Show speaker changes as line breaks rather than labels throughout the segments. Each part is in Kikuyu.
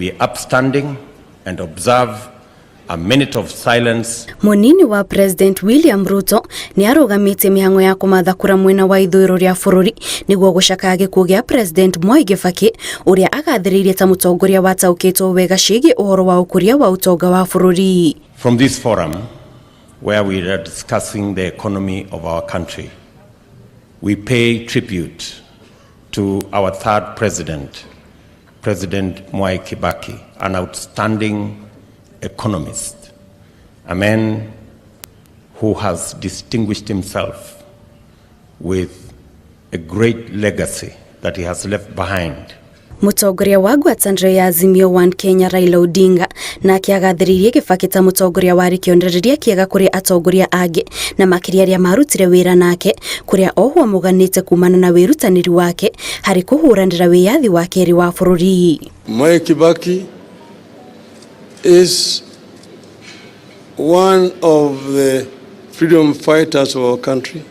be upstanding and observe a minute of silence.
Mũnini wa President William Ruto nĩ arũgamĩtie mĩhang'o ya kũmatha kura mwena wa ithũĩro rĩa bũrũri nĩguo gũcakaya gĩkuũ gĩa President Mwai Kibaki, ũrĩa agathĩrĩirie ta mũtongoria wataũkĩtwo wega ciĩgiĩ ũhoro wa ũkũria wa ũtonga wa bũrũri.
From this forum, where we are discussing the economy of our country, we pay tribute to our third president, President Mwai Kibaki, an outstanding economist, a man who has distinguished himself with a great legacy that he has left behind.
Mũtongoria wa ngwatanĩro ya Azimio One Kenya Raila Odinga nake agathĩrĩirie Kibaki ta mũtongoria warĩ kĩonereria kĩega kũrĩ atongoria angĩ, na makĩria arĩa marutire wĩra nake, kũrĩa ohwo amũganĩte kumana na wĩrutanĩri wake harĩ kũhũranĩra wĩyathi wa kerĩ wa bũrũri.
Mwai Kibaki is one of the freedom fighters of our country.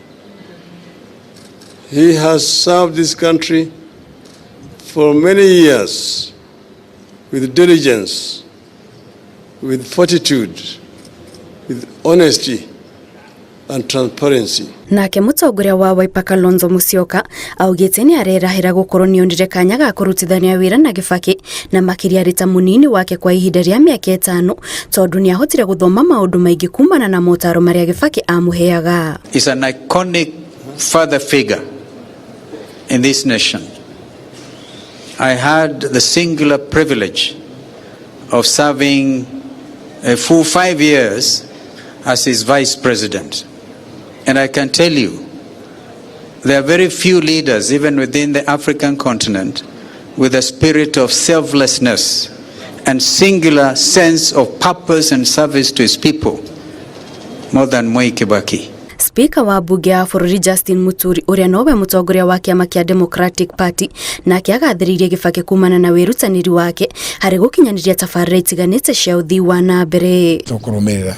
He has served this country for many years with diligence, with fortitude, with honesty and transparency.
Nake mũtongoria wa Wiper Kalonzo Musyoka augĩte nĩ arerahĩra gũkorwo nĩonire kanya ga kũrutithania wĩra na Kibaki, na makĩria arĩ ta mũnini wake kwa ihinda rĩa mĩaka 5, tondũ nĩ ahotire gũthoma maũndũ maingĩ kumana na motaro marĩa Kibaki amũheaga.
Is an iconic father figure in this nation. I had the singular privilege of serving a full 5 years as his vice president. And I can tell you, there are very few leaders, even within the African continent, with a spirit of selflessness and singular sense of purpose and service to his people more than Mwai Kibaki.
Spika wa mbunge ya bũrũri Justin Muturi, ũrĩa nowe mũtongoria wa kĩama kĩa Democratic Party, nake agathĩrĩirie Kibaki kumana na wĩrutanĩri wake harĩ gũkinyanĩria tabarĩra itiganĩte cia ũthii wa na mbere.
Tũkũrũmĩrĩra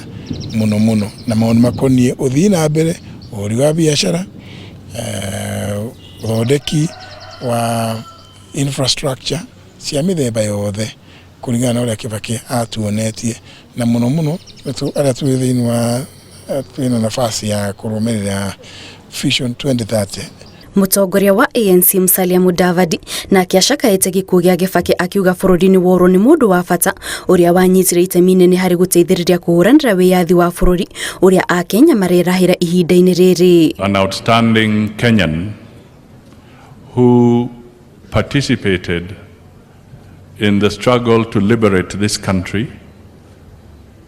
mũno mũno na maũndũ makoniĩ ũthii na mbere, ũhũri wa biacara, ũthondeki wa infrastructure cia mĩthemba yothe kũringana na ũrĩa Kibaki atuonetie, na mũno mũno arĩa twĩ thĩinĩ wa twĩna nafasi ya kũrũmĩrĩra Vision 2030.
Mũtongoria wa ANC Musalia Mudavadi nake acakaĩte gĩkuũ gĩa Kibaki, akiuga bũrũri nĩ worwo nĩ mũndũ wa bata ũrĩa wanyitire itemi inene harĩ gũteithĩrĩria kũhũranĩra wĩyathi wa bũrũri ũrĩa Akenya marerahĩra ihinda-inĩ rĩrĩ.
An outstanding Kenyan who participated in the struggle to liberate this country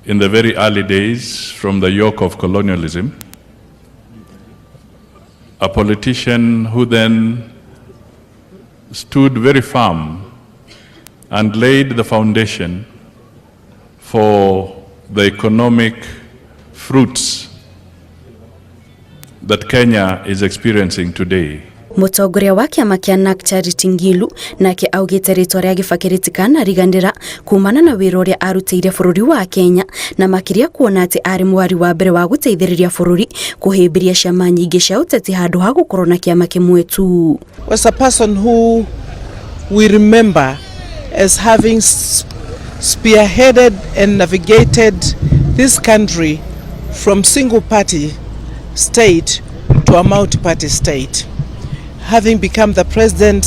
in the very early days from the yoke of colonialism, a politician who then stood very firm and laid the foundation for the economic fruits that Kenya is experiencing today.
Mũtongoria wa kĩama kĩa NARC Charity Ngilu nake augĩte rĩtwa rĩa Kibaki rĩtikanariganĩra kumana na wĩra ũrĩa arutĩire bũrũri wa Kenya, na makĩria kuona atĩ arĩ mwari wa mbere wa gũteithĩrĩria bũrũri kũhĩmbĩria ciama nyingĩ cia ũteti handũ ha gũkorwo na kĩama kĩmwe tu.
Was a person who we remember as having spearheaded and navigated this country from single party state to a multi-party state, having become the president,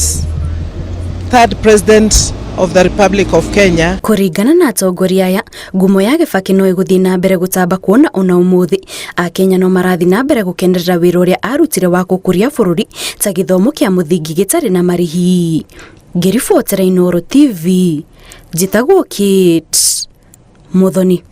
third president of the Republic of Kenya.
Kũringana na atongoria aya, ngumo ya Kibaki no ĩgũthiĩ na mbere gũtamba, kuona ona ũmũthĩ Akenya no marathiĩ na mbere gũkenerera wĩra ũrĩa arutire wa gũkũria bũrũri ta gĩthomo kĩa mũthingi gĩtarĩ na marĩhi. Ngĩribotera Inooro TV, njĩtagwo Kate Muthoni.